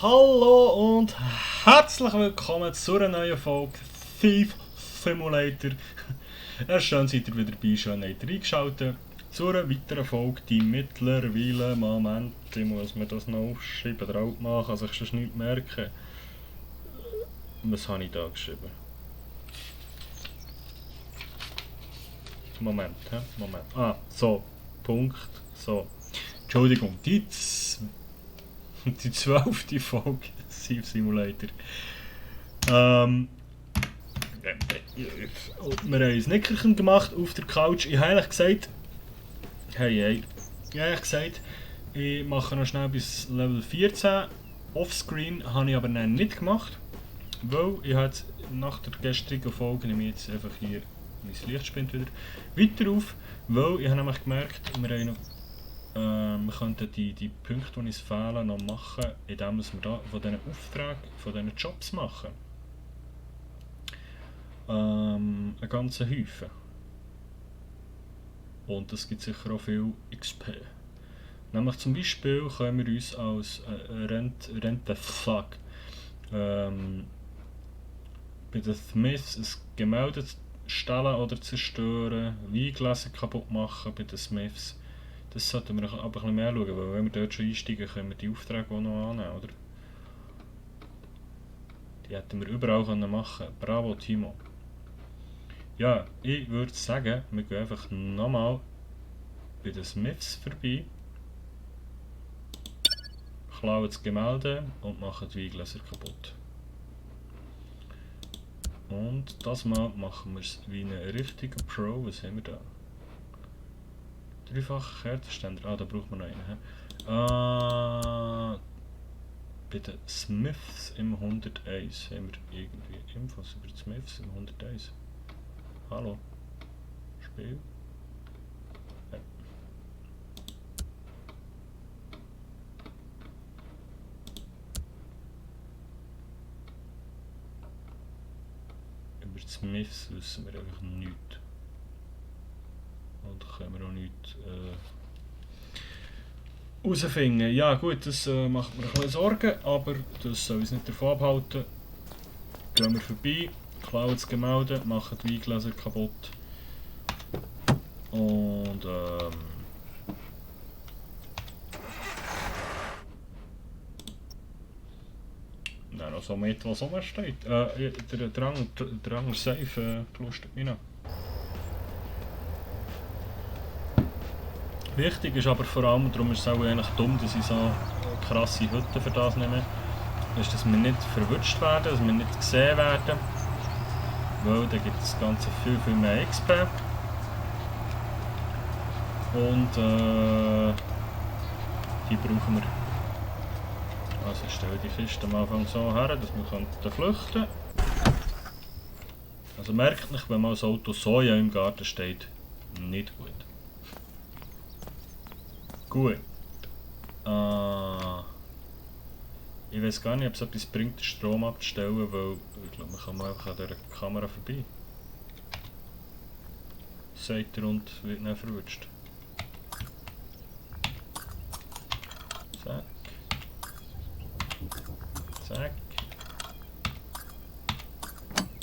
Hallo und herzlich willkommen zu einer neuen Folge Thief Simulator. Schön seid ihr wieder dabei, schön habt ihr eingeschaltet zu einer weiteren Folge, die mittlerweile, Moment, ich muss mir das noch aufschreiben, der Altmann kann sich sonst nicht merken. Was habe ich da geschrieben? Moment. So, Punkt, so. Entschuldigung, die 12. Folge Thief Simulator. Wir haben ein Nickerchen gemacht auf der Couch. Ich habe eigentlich gesagt, ich mache noch schnell bis Level 14. Offscreen habe ich aber dann nicht gemacht, weil ich habe nach der gestrigen Folge nehme ich jetzt einfach hier mein Licht spinnt wieder weiter auf, weil ich habe nämlich gemerkt, wir könnten die Punkte, die uns fehlen, noch machen, indem wir da von diesen Aufträgen, von diesen Jobs machen. Einen ganzen Haufen. Und das gibt sicher auch viel XP. Nämlich zum Beispiel können wir uns als bei den Smiths ein Gemälde stellen oder zerstören, Weingläser kaputt machen bei den Smiths. Das sollten wir aber ein bisschen mehr schauen, weil wenn wir dort schon einsteigen, können wir die Aufträge auch noch annehmen, oder? Die hätten wir überall machen können. Bravo, Timo. Ja, ich würde sagen, wir gehen einfach nochmal bei den Smiths vorbei, klauen das Gemälde und machen die Weingläser kaputt. Und das Mal machen wir es wie ein richtiger Pro. Was haben wir da? Dreifacher Kerzenständer. Ah, da braucht man noch einen. Bei den Smiths im 101 haben wir irgendwie Infos über die Smiths im 101. Hallo? Spiel? Ja. Über die Smiths wissen wir einfach nichts. Und können wir auch nichts herausfinden. Ja gut, das macht mir ein bisschen Sorgen, aber das soll uns nicht davon abhalten. Gehen wir vorbei, klauen das Gemälde, machen die Weingläser kaputt. Und dann noch so mit, was rumsteht. Der Drang Safe lustet mich noch. Wichtig ist aber vor allem, darum ist es auch eigentlich dumm, dass ich so krasse Hütten für das nehme, ist, dass wir nicht verwutscht werden, dass wir nicht gesehen werden, weil dann gibt das Ganze viel mehr XP. Und die brauchen wir. Also ich stelle die Kiste am Anfang so her, dass wir flüchten können. Also merkt nicht, wenn mal das Auto so im Garten steht, nicht gut. Gut. Ich weiß gar nicht, ob es etwas bringt, den Strom abzustellen, weil ich glaube, man kann mal einfach an dieser Kamera vorbei. Sagt er und wird nicht verwutscht. Zack. Zack.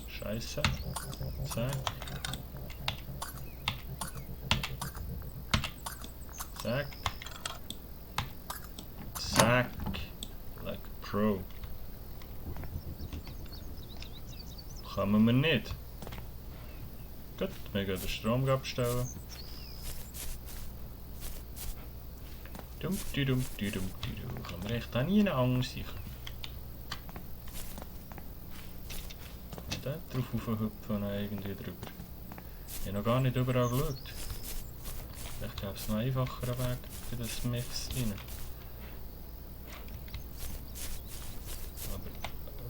Scheiße. Zack. Zack. Zack. Like a Pro. Kommen wir nicht. Gut, wir gehen den Strom abstellen. Können wir echt an nie anders sicher. Und da drauf hüpfen irgendwie drüber. Ich habe noch gar nicht überall geschaut. Vielleicht gäbe es noch einen einfacheren Weg bei den Smiths rein. Aber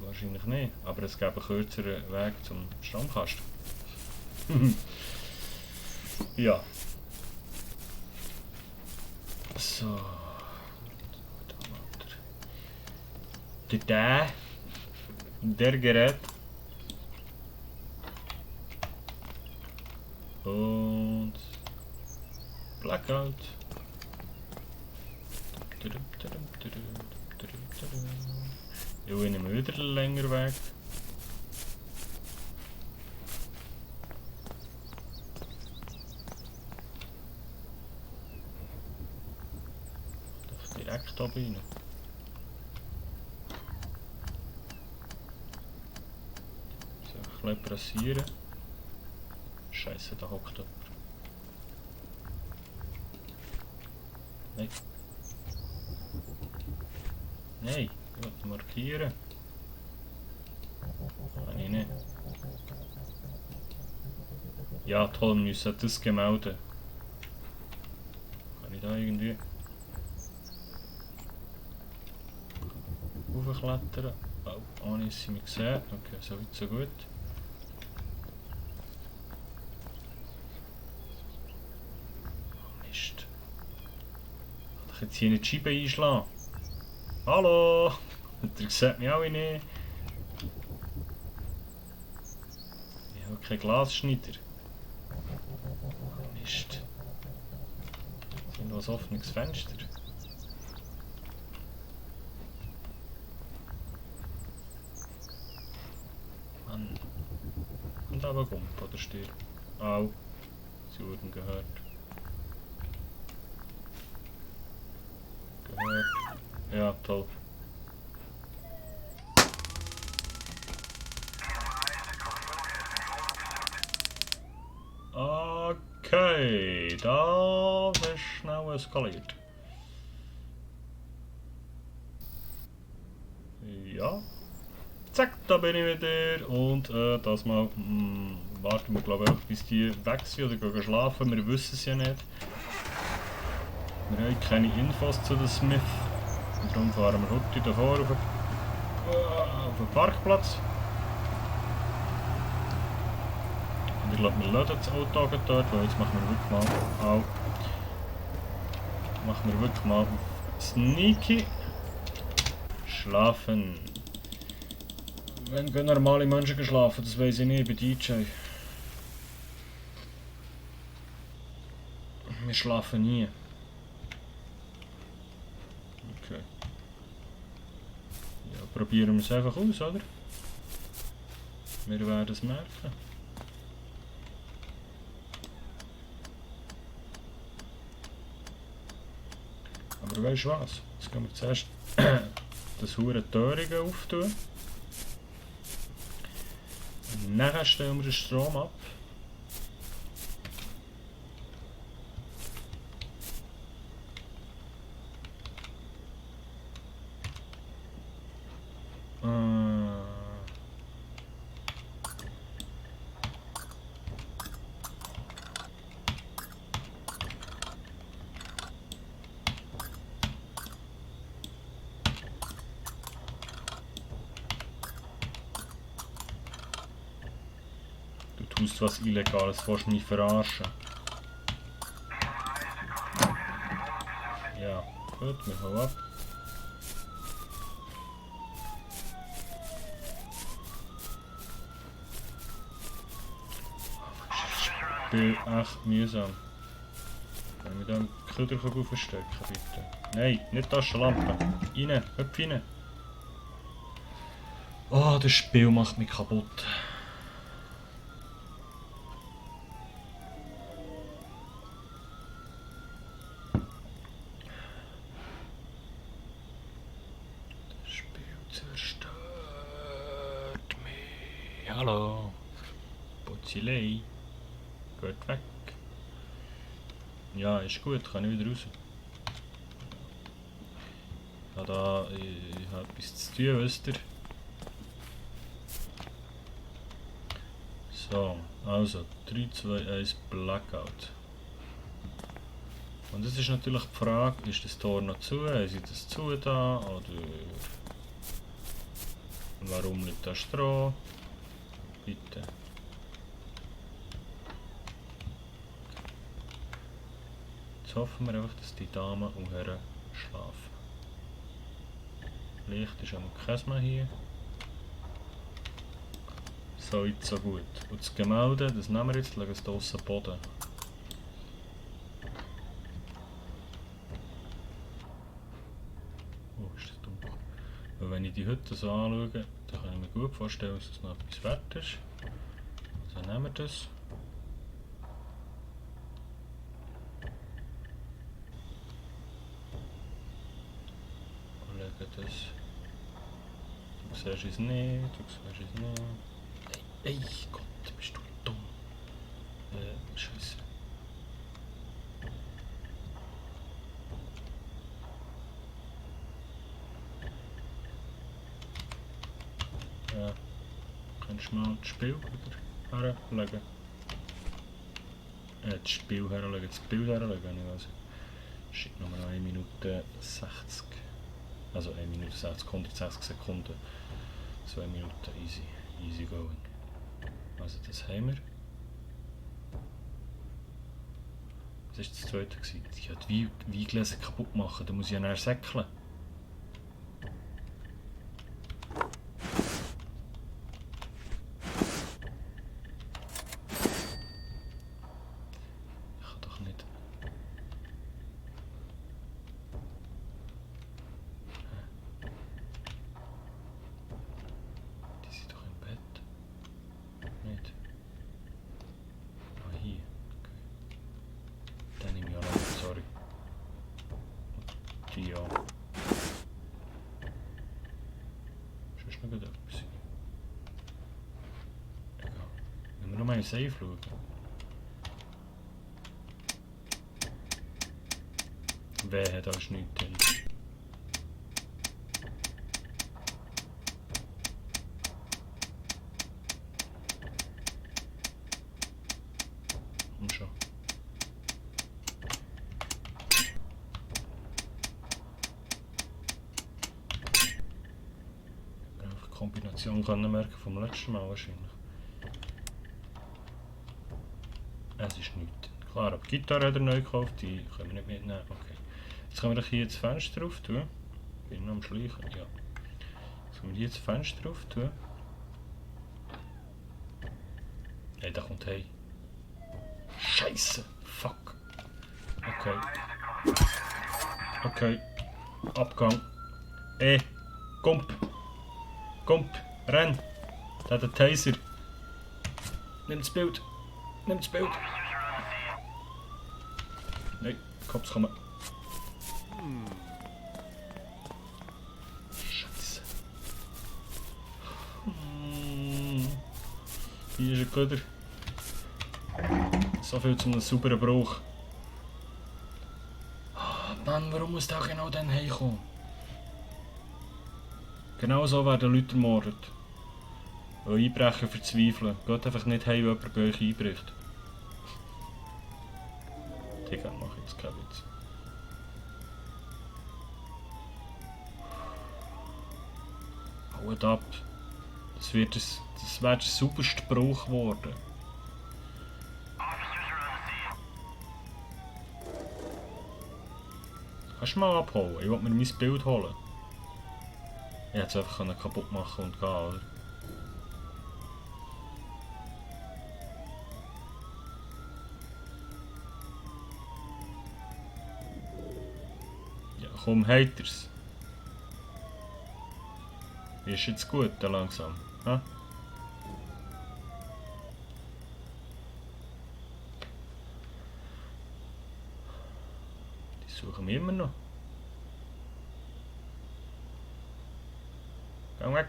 wahrscheinlich nicht. Aber es gäbe einen kürzeren Weg zum Stromkasten. Ja. So. Der Gerät. Und Blackout. Ich nehme wieder einen längeren Weg. Ich darf direkt oben rein. So, ein bisschen pressieren. Scheiße, da hockt jemand. Nein. Nein, ich will markieren. Kann ich nicht. Ja, toll, wir müssen das gemeldet. Kann ich da irgendwie hochklettern? Oh, ohne dass sie mich sehen. Okay, so weit, so gut. Oh, Mist. Kann ich jetzt hier nicht die Scheibe einschlagen? Hallo! Der sieht mich auch nicht. Ich habe keinen Glasschneider. Oh, Mist. Sind noch ein offenes Fenster? Mann. Und aber Gump oder stirb. Au. Sie wurden gehört. Gehört. Ja, toll. Okay, das ist schnell eskaliert. Ja. Zack, da bin ich wieder. Und das mal warten wir, glaube ich, bis die weg sind oder gehen schlafen. Wir wissen es ja nicht. Wir haben keine Infos zu den Smith. Und darum fahren wir heute davor auf den Parkplatz. Und ich glaube, wir laden das Auto dort, weil jetzt machen wir wirklich mal. Au. Machen wir wirklich mal sneaky. Schlafen. Wenn gehen normale Menschen geschlafen, das weiß ich nicht bei DJ. Wir schlafen nie. Okay. Ja, probieren wir es einfach aus, oder? Wir werden es merken. Aber weißt du was? Jetzt gehen wir zuerst das hure Türchen auftun. Und nachher stellen wir den Strom ab. Du tust was Illegales, willst mich verarschen. Ja, gut, wir hauen ab. Ich bin echt mühsam. Kann ich mit dem Köder verstecken, bitte? Nein, nicht Taschenlampe. Rein, hüpf rein. Oh, das Spiel macht mich kaputt. Das Spiel zerstört mich. Hallo. Putzilei. Geht weg. Ja, ist gut, kann ich wieder raus. Ja, da, ich habe etwas zu tun, wisst ihr. So, also 3, 2, 1, Blackout. Und jetzt ist natürlich die Frage, ist das Tor noch zu? Haben sie das zu da? Oder warum liegt da Stroh? Bitte. Jetzt hoffen wir einfach, dass die Damen und Herren schlafen. Licht ist am Käsma hier. So weit, so gut. Und das Gemälde, das nehmen wir jetzt, legen es hier aussen am Boden. Oh, ist das dunkel. Weil wenn ich die Hütte so anschaue, dann kann ich mir gut vorstellen, dass es noch etwas wert ist. Also nehmen wir das. Und legen das. Du siehst es nicht, du siehst es nicht. Ey Gott, bist du dumm. Scheiße. Ja, kannst du mal das Spiel wieder herlegen? Das Spiel herlegen, das Bild herlegen, ich weiß. Steht nochmal 1 Minute 60. Also 1 Minute 60, 160 Sekunden. 2 Minuten, easy going. Also das haben wir. Was war das zweite? Ich wollte die Weingläser kaputt machen, da muss ich ja nachher säckeln. Ich kann doch nicht. Die sind doch im Bett. Nicht? Ah, hier. Okay. Dann nehme ich auch noch, sorry. Die ja. Sonst noch etwas. Egal. Wenn wir nur mal in den Safe schauen. Wehe, da ist nichts drin. Und schon. Ich habe die Kombination können merken vom letzten Mal wahrscheinlich. Es ist nichts. Klar, aber die Gitarre hat er neu gekauft, die können wir nicht mitnehmen. Okay. Jetzt können wir hier das Fenster drauf tun. Bin noch am Schleichen, ja. Jetzt können wir hier das Fenster drauf tun. Hey, da kommt hey. Scheiße! Fuck! Okay. Okay. Abgang. Komp! Komp! Renn! Da hat einen Taser. Nimm das Bild! Nimm das Bild! Nein, Cops kommen. Scheiße. Hier ist ein Köder. So viel zu einem sauberen Bruch. Mann, warum muss der genau dann heimkommen? Genau so werden Leute ermordet. Weil Einbrecher verzweifeln. Geht einfach nicht heim, wenn jemand bei euch einbricht. Digga, mach jetzt keinen Witz. Haut ab. Das wäre der sauberste Bruch geworden. Kannst du mal abholen? Ich will mir mein Bild holen. Ich hätte es einfach kaputt machen und gehen, oder? Ja, komm, Haters. Ist jetzt gut, da langsam. Ha? Die suchen wir immer noch. Geh weg.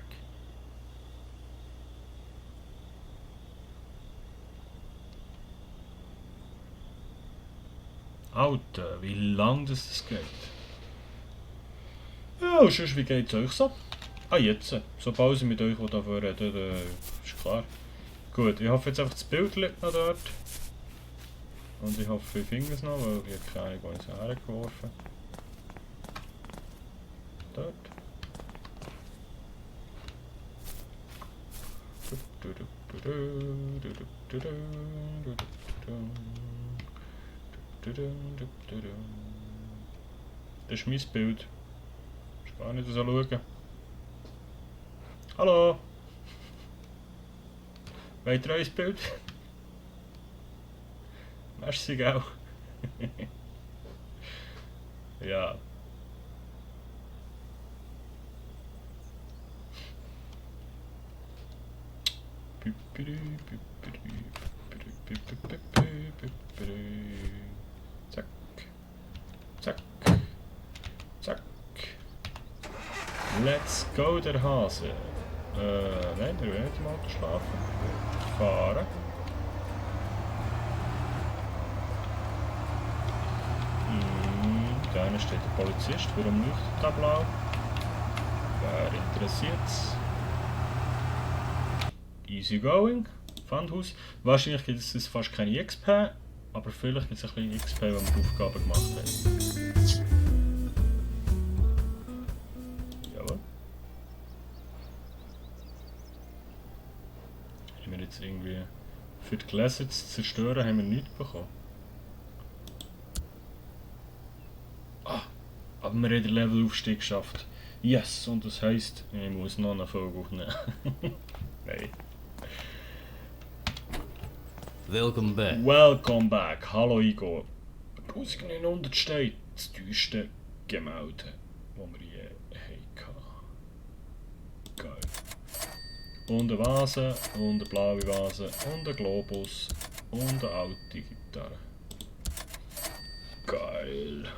Alter, wie lang das geht. Ja, und sonst, wie geht's euch so? Ah, jetzt. Sobald ich mit euch davon rede, ist klar. Gut, ich hoffe jetzt einfach, das Bild liegt noch dort. Und ich hoffe, ich finde es noch, weil ich habe keine Ahnung, wo ich es hergeworfen. Dort. Das ist mein Bild. Ich kann nicht so schauen. Hallo! Wollt ihr euer Bild? Merci, gell? Ja. Zack. Zack. Zack. Let's go, der Hase. Nein, der will nicht im Auto schlafen. Fahren. Da hinten steht der Polizist. Warum leuchtet er blau? Wer interessiert's? Easy going. Pfandhaus. Wahrscheinlich gibt es fast keine XP, aber vielleicht gibt es ein bisschen XP, wenn wir die Aufgaben gemacht haben. Jawohl. Haben wir jetzt irgendwie für die Gläser zu zerstören, haben wir nichts bekommen. Ah, aber wir haben den Levelaufstieg geschafft. Yes, und das heisst, ich muss noch eine Folge aufnehmen. Nein. Welcome back. Welcome back. Hallo Igor. 1900 steht das teuerste Gemälde, das wir je hatten. Geil. Und eine Vase, und eine blaue Vase, und ein Globus, und eine alte Gitarre. Geil.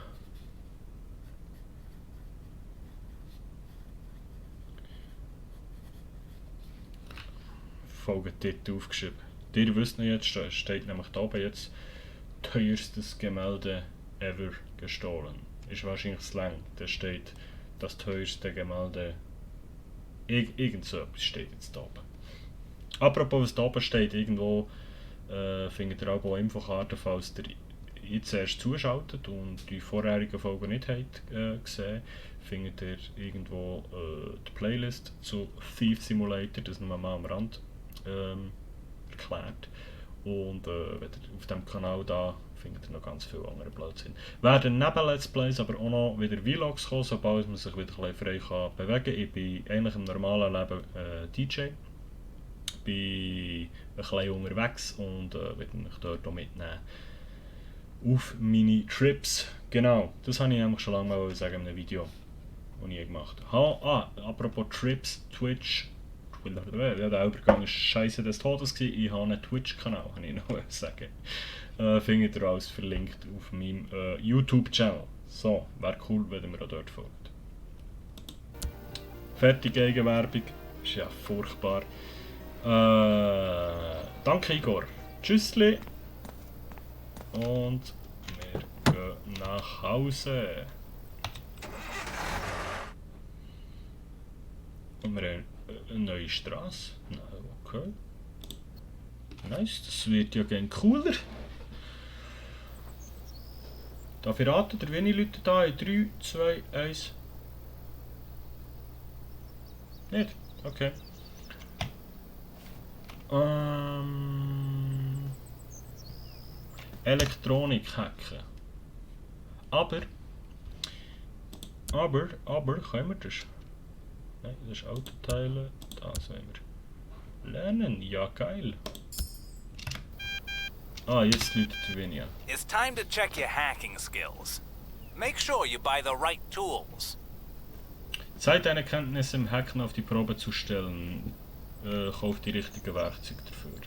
Folgetitel aufgeschrieben. Ihr wisst noch jetzt, steht nämlich da oben jetzt teuerstes Gemälde ever gestohlen. Ist wahrscheinlich Slang. Da steht das teuerste Gemälde. Irgend so etwas steht jetzt da oben. Apropos, was da oben steht, irgendwo findet ihr auch Infokarten, falls ihr jetzt erst zuschaltet und die vorherigen Folgen nicht habt gesehen, findet ihr irgendwo die Playlist zu Thief Simulator, das nur mal am Rand erklärt. Und wenn ihr auf diesem Kanal da findet ihr noch ganz viele andere Blödsinn. Werden neben Let's Plays aber auch noch wieder Vlogs kommen, sobald man sich wieder ein bisschen frei kann bewegen kann. Ich bin eigentlich im normalen Leben DJ. Bin ein bisschen unterwegs und werde mich dort auch mitnehmen auf meine Trips. Genau, das habe ich nämlich schon lange mal sagen in einem Video, das ich gemacht habe. Apropos Trips, Twitch. Ja, der Übergang ist scheiße des Todes gewesen. Ich habe einen Twitch-Kanal, kann ich noch sagen. Findet ihr alles verlinkt auf meinem YouTube-Channel. So, wäre cool, wenn ihr mir auch dort folgt. Fertige Eigenwerbung. Ist ja furchtbar. Danke Igor. Tschüssli. Und wir gehen nach Hause. Und wir haben eine neue Straße. Okay. Nice, das wird ja gerne cooler. Darf ich raten, der wenig Leute da in 3, 2, 1. Nicht? Okay. Elektronik hacken. Aber können wir das? Nein, das ist Autoteile. Das wollen wir lernen. Ja, geil. Jetzt läutet der Winnie an. It's time to check your hacking skills. Make sure you buy the right tools. Zeit deine Kenntnisse im Hacken auf die Probe zu stellen. Kauf die richtigen Werkzeuge dafür.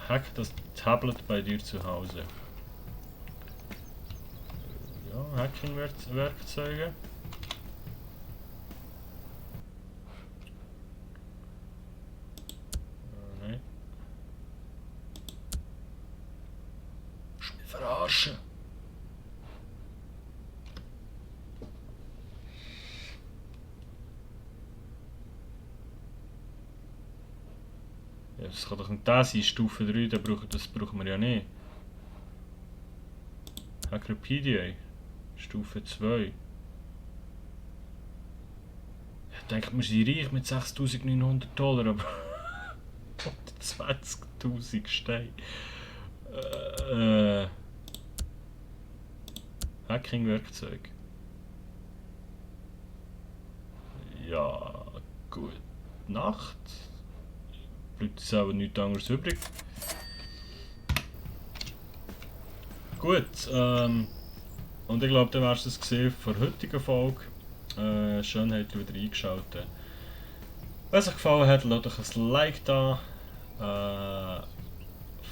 Hack das Tablet bei dir zu Hause. Ja, Hacking-Werkzeuge. Nein. Verarschen. Ja, das kann doch nicht das sein, Stufe 3, das brauchen wir ja nicht. Hackerpedia, Stufe 2. Ich denke, wir sind reich mit $6.900, aber 120.000 Steine. Hacking-Werkzeug. Ja, gut. Nacht. Bleibt uns aber nichts anderes übrig. Gut, und ich glaube, dann wärst du es gesehen für die heutige Folge. Schön, habt ihr wieder eingeschaltet. Wenn es euch gefallen hat, lasst euch ein Like da.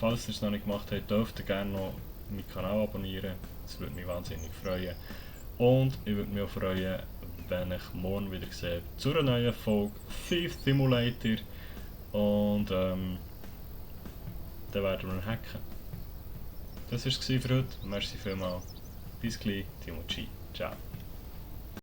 Falls ihr es noch nicht gemacht habt, dürft ihr gerne noch meinen Kanal abonnieren. Das würde mich wahnsinnig freuen. Und ich würde mich auch freuen, wenn ich morgen wieder sehe zu einer neuen Folge Thief Simulator. Und dann werden wir hacken. Das war es für heute. Merci vielmals. Bis gleich, Timo G. Ciao.